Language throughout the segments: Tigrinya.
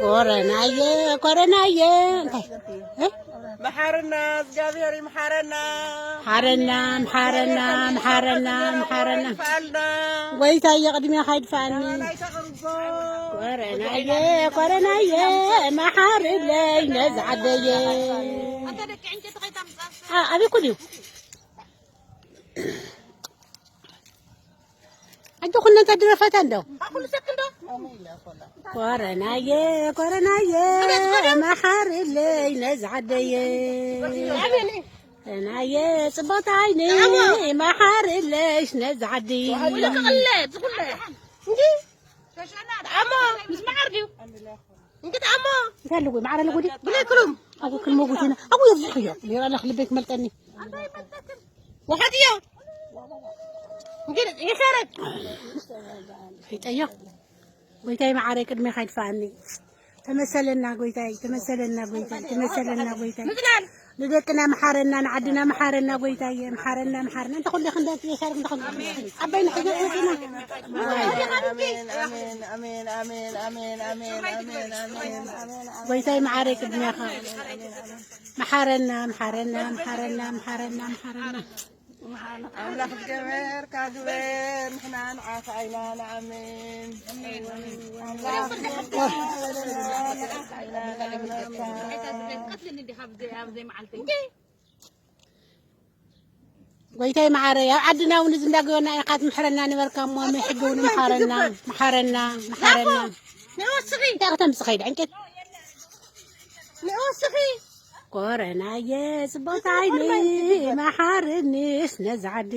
ኮረናየ፣ ኮረናየ፣ እንታይ? እ? መሓርና፣ እግዚኣብሔር ይምሓረና። ሓረና፣ ምሓረና፣ ምሓረና፣ ምሓረና። ይድፋኣልና። ጎይታየ፣ ቅድሜኻ ይድፋኣኒ። ናይታ ቅርቦ። ኮረናየ፣ ኮረናየ፣ መሓርለይ ነዛ ዓደየ። ኣ-፣ ኣበይ ኩን እዩ? ኣጆ ኩነን ተድረፈታ እንደው። ኮረናየ፣ ኮረናየ፣ መሓርለይ ነዛ ዓደየ። ኮረናየ፣ ጽብቕቲ ዓይኒ፣ መሓርለይሽ ነዛ ዓዲ። እንታይ ኣለዎ? ማዕረ ኣለዎ ድዩ? ብለይ ክሉም። ኣጉ ክንመጉት ኢና። ኣጉ የብዝሕዮ። ኔራ ኣለኽ ልበይ ክመልጠኒ። ወሓጥዮ። እንግዲህ ይኸረድ። ፊጠዮ። ጎይታይ መዓረይ ቅድሜኻ ይድፋኣኒ። ተመሰለና ጎይታይ፣ ተመሰለና ጎይታይ፣ ተመሰለና ጎይታይ። ምጽላል። ንደቅና መሓረና፣ ንዓድና መሓረና ጎይታየ፣ መሓረና፣ መሓረና። እንተ ኩሉ ክንደት የሻርክ እንተ ኩሉ። ዓባይ ንሕዞ ወጺና። ኣሜን፣ ኣሜን፣ ኣሜን፣ ኣሜን፣ ኣሜን፣ ኣሜን፣ ኣሜን፣ ኣሜን፣ ኣሜን፣ ኣሜን፣ ኣሜን። ጎይታይ መዓረይ ቅድሜኻ። መሓረና፣ መሓረና፣ መሓረና፣ መሓረና፣ መሓረና። ኣምላኽ ዝገበርካ ግበር፣ ንሕና ንዓኻ ኢና ንኣምን። ኣምላኽ ዝገበርካ ግበር፣ ንዓኻ ኢና ንኣምን። ጎይታይ መዓረይ፣ ኣብ ዓድና እውን እዚ እንዳገበና ኢኻ ትምሕረና ነበርካ እሞ፣ ሕጂ እውን መሓረና፣ መሓረና፣ መሓረና። ንወስኺ። እንታይ ከተምጽእ ኸይድ ዕንጨት? ንወስኺ። ኮረናየ ጽቡቕቲ ዓይኒ መሓርኒስ ነዛ ዓዲ።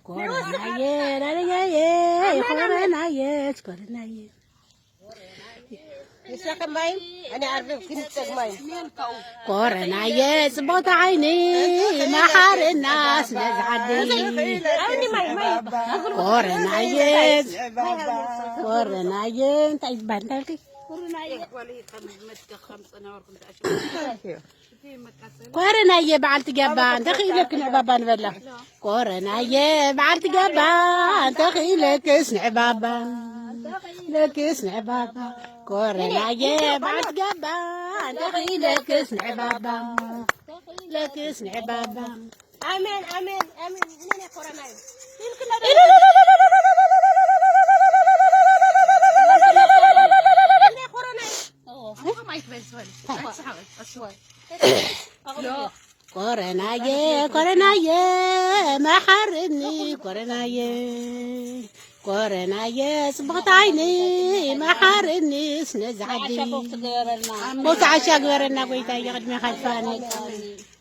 ኮረናየ ላለያየ፣ ኮረናየ፣ ኮረናየ። ንሳ ከማይ ኣነ ዓርቢ ክንጸግ ማይ። ኮረናየ ጽቡቕቲ ዓይኒ መሓርናስ ነዛ ዓዲ። ኮረናየ፣ ኮረናየ እንታይ ይባል እንታይ ኢልኪ? ኮረናየ በዓልቲ ገባ እንተኽኢለኪ ንዕባባ ንበላ። ኮረናየ በዓልቲ ገባ እንተኽኢለክስ ንዕባባ። ለክስ ንዕባባ። ኮረናየ በዓልቲ ገባ እንተኽኢለክስ ንዕባባ። ለክስ ንዕባባ። ኣሜን፣ ኣሜን፣ ኣሜን። እኔ ነኝ ኮረናዬ። እኔ ኮረናዬ። ኮረናየ፣ ኮረናየ፣ መሓርኒ፣ ኮረናየ፣ ኮረናየ፣ ጽቡቕቲ ዓይኒ፣ መሓርኒ፣ ስነ ዝዓዲ። ሞት ዓሻ ግበረና፣ ጎይታየ፣ ቅድሜኻ ይፋኒ።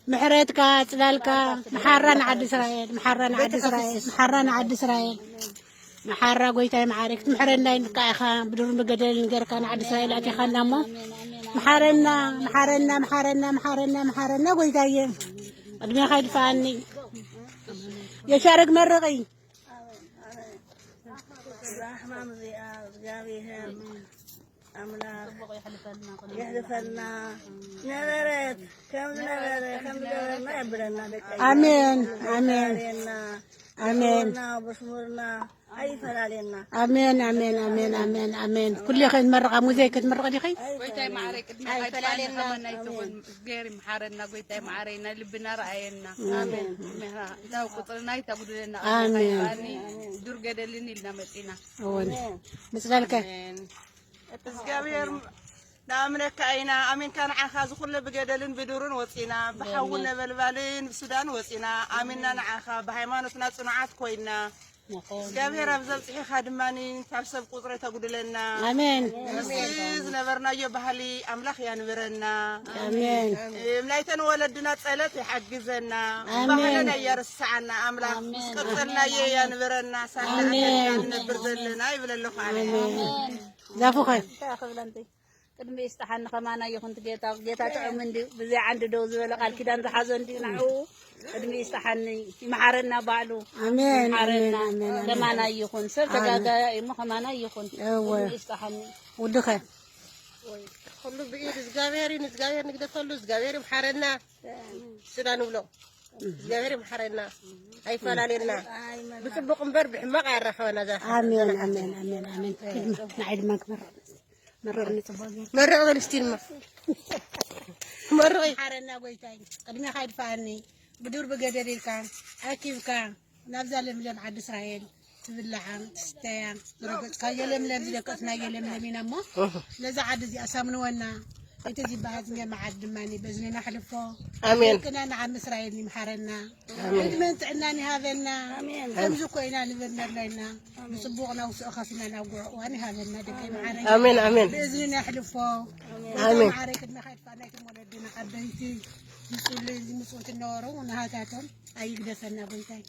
ምሕረትካ፣ ጽላልካ፣ መሓራ ንዓዲ እስራኤል፣ መሓራ ንዓዲ እስራኤል፣ መሓራ ንዓዲ እስራኤል። መሓራ ጎይታይ መሓሪ ክትምሕረና ኢልካ ኢኻ ብዱርን ብገደልን ገርካ ንዓዲ እስራኤል ኣቲኻና እሞ መሓረና መሓረና መሓረና መሓረና መሓረና ጎይታየ ቅድሜኻ ይድፋኣኒ የሻረግ መርቒ ራሕማ እዚኣ እግዚኣብሔር ኣምላኽ የሕልፈልና ነበረት ከም ዝነበረ ከም ዝገበርና የብለና ደቂ ኣሜን ኣሜን ኣሜን በስሙርና ኣይፈላለየና። ኣሜን ኣሜን ኣሜን ኣሜን ኣሜን። ኩሌ ከይንመርቓ ሙዘይ ክትምርቕ ዲኺ? ጎይታይ መዓረይ ቅድሚ ኣይፈላለየና። ከመና ይትኹን እግዚኣብሔር ይምሓረና። ጎይታይ መዓረይ ናይ ልብና ረኣየና። ኣሜን። እንታይ ቁፅርና ይተጉድለና። ኣሜን። ዱር ገደልን ኢልና መፂና። እውን ምፅላልከ እግዚኣብሔር ንኣምነካ ኢና ኣሚንካ ንዓኻ ዝኹለ ብገደልን ብዱርን ወፂና ብሓውን ነበልባልን ብሱዳን ወፂና ኣሚንና ንዓኻ ብሃይማኖትና ፅኑዓት ኮይና እግዚኣብሔር ኣብ ዘብፅሒኻ ድማ ካብ ሰብ ቁፅሪ ተጉድለና ኣሜን። ምስቲ ዝነበርናዮ ባህሊ ኣምላኽ ያንብረና ኣሜን። ናይተን ወለድና ፀለት ይሓግዘና ኣሜን። ባህልና እያርሰዓና ኣምላኽ ምስ ቀፀልናዮ ያንብረና ሳላ ኣሜን። ንነብር ዘለና ይብለ ኣለኹ ኣነ ዛፉኸ እንታይ ክብለንቲ ቅድሚ ይስጥሓኒ ከማና ይኹን ጌታ ጌታ ጥዑም እንዲ ብዘይ ዓንዲ ደው ዝበለ ቃል ኪዳን ዝሓዞ እንዲ ንዕኡ ቅድሚ ይስጥሓኒ ይምሓረና ባዕሉ ኣሜን ይምሓረና ኣሜን ኣሜን ከማና ይኹን ሰብ ተጋጋያ እሞ ከማና ይኹን እወ ቅድሚ ይስጥሓኒ ውድኸ ኩሉ ብኢድ እግዚኣብሔር እዩ ንእግዚኣብሔር ንግደፈሉ እግዚኣብሔር ይምሓረና ስዳ ንብሎ እግዚኣብሔር ይምሓረና ኣይፈላለየና ብፅቡቅ እምበር ብሕማቅ ኣያራኸበና ዘ ኣሜን ኣሜን ኣሜን ኣሜን ንዓይ ድማ ክመረቕ መርቕ ንጽበሉ። መርቕ በል እስቲ ድማ። መርቕ። ሓረና ጎይታይ፣ ቅድሜኻ ይድፋኣኒ። ብዱር ብገደል ኢልካ ኣኪብካ ናብዛ ለምለም ዓዲ እስራኤል ትብላዓ ትስተያ ዝረገጽካዮ ለምለም ዝደቀስናዮ ለምለም ኢና እሞ ነዛ ዓዲ እዚኣ ሳምንወና። እቲ ዝበሃል ዝኛ መዓት ድማ በእዝንና ሕልፎ። ኣሜን። ደቅና ንዓም እስራኤል ይምሓረና። ኣሜን። ዕድመን ጥዕናን ይሃበና። ኣሜን። ከምዚ እኮ ኢና ንብል ነሎና። ብጽቡቕ ናውስኦ ከፊና ናብ ጉዕ እዋን ይሃበና ደቂ መዓረይ። ኣሜን፣ ኣሜን። ብእዝንና ሕልፎ። ኣሜን። መዓረይ ቅድመኻ ይድፋ ናይቶም ወለድና ዓበይቲ ዝጽሉ ዝምጽኡ ትነበሩ ንሃታቶም ኣይግደፈና ጎይታይ።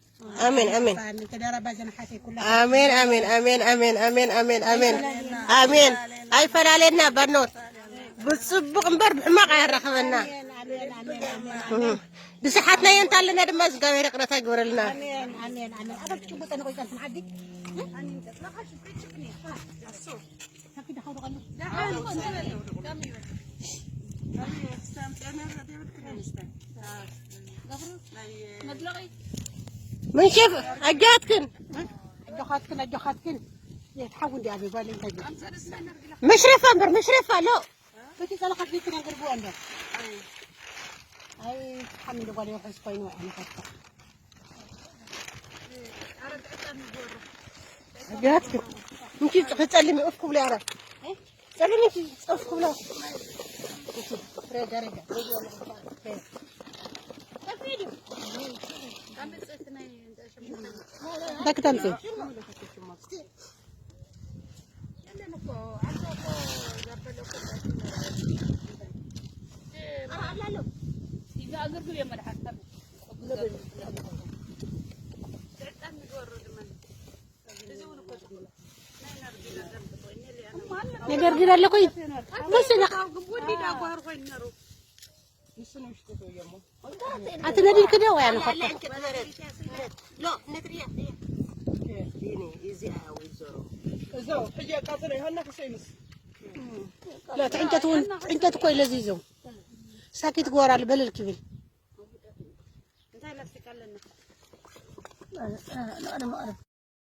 ኣሜን፣ ኣሜን። ይድፋኒ። ተደራባ ዘንሓተይ ኩላ። ኣሜን፣ ኣሜን፣ ኣሜን፣ ኣሜን፣ ኣሜን፣ ኣሜን፣ ኣሜን። ኣሜን። ኣይፈላለየና ባኖት። ብጽቡቕ እምበር ብሕማቕ ኣያራኸበና። ኣሜን፣ ኣሜን፣ ኣሜን፣ ኣሜን፣ ኣሜን። እህ። ብስሓትና የንታለና ድማ እግዚኣብሔር ይቕረታ ይግበረልና። ኣሜን፣ ኣሜን፣ ኣሜን። ኣበ ትጭቡጠ ንቆይ ቃል ስንዓዲ። ምን ሸፍ ኣጃትክን ኣጆኻትክን ኣጆኻትክን። የትሓው እንዲ ኣበይ ጓል እንታይ ጌር? መሽረፋ እምበር መሽረፋ ኣሎ። በቲ ጸለኻት ቤት ነገር ብዋ እምበር። ኣይ ሓሚድ ጓል የውሕስ ኮይኑ ኣነኻትካ። ኣጆኻትክን እንቺ ክጸልሚ ኡፍ ክብሉ ያረ። ጸልሚ እንቺ ጸፍ ክብሉ። ረጋ ረጋ። እንታይ ክተምጽእ? ነገር ግን ኣለኮ ይተሰና ኣቲ ነዲድ ክደ ወይ ኣነ ፋታ لا تعينت تون تعينت كوي لذيذو ساكت غورا البلل كبير.